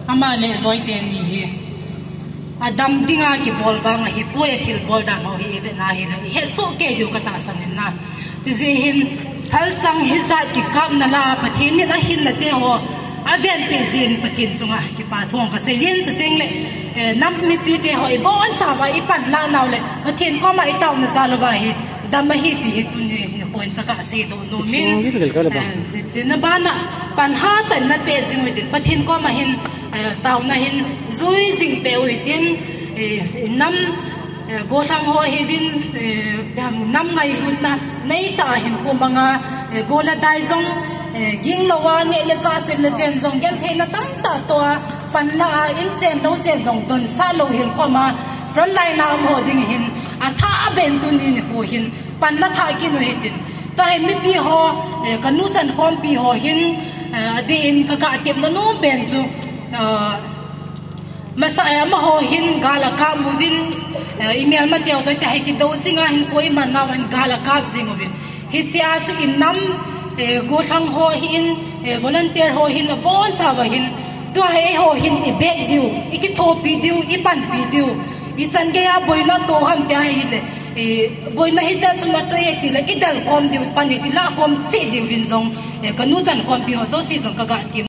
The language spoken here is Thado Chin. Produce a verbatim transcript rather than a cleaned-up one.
Ama le loi teni hi adam dinga kibol vang ahi poi, thil bol dan ho hi i vena hi le i hesoh kei diu ka tahsan in na. Tijeh hin thalchang hijat kikapna la Pathen in ahinna te ho avenpeh jin Pathen chunga kipa thu ka sei in, chuteng le, eh, nam mipi te ho i bonchauva i panla nau le Pathen koma i tauna jal uva hi dam ahi ti hi tuni nikho in ka ga seidoh nom in. Ching, little girl ba? Eh, chuna bana pan hatah in na pe jing uvin tin Pathen koma hin, eh, tauna hin jui jing pe uvin tin, eh, nam, eh, gollhang ho hiuvin, eh, nam ngailutna neitah a hin kum anga, eh, go le dai jong, eh, ging louva neh le chah sem le chen jong gentheina tamtah toh a panla a in chen lou chen jong donsah lou hin koma frontline a um ho ding hin athah a ben tuni nikho hin panla thah kit u hitin. Tua hi mipi ho, eh, ka nuchan khompi ho hin, eh, adeh in ka ga tepna nom pen chu, eh, masa, eh, amaho hin gal akap uvin, eh, i melma teu toh tia hi kidou jinga hin koi man nau hin gal akap jing uvin. Hichea chu i nam, eh, gollhang ho hin, eh, volunteer ho hin abonchauva hin tua hi eiho hin i beh diu, i kithopi diu, i panpi diu. I chan geiya boina toh ham tia hi le, eh, boina hichea chu natoh e ti le i dalkhom diu, pan i lakhom cheh diu vin jong, eh, ka nuchan khompi ho jouse jong ka ga tem.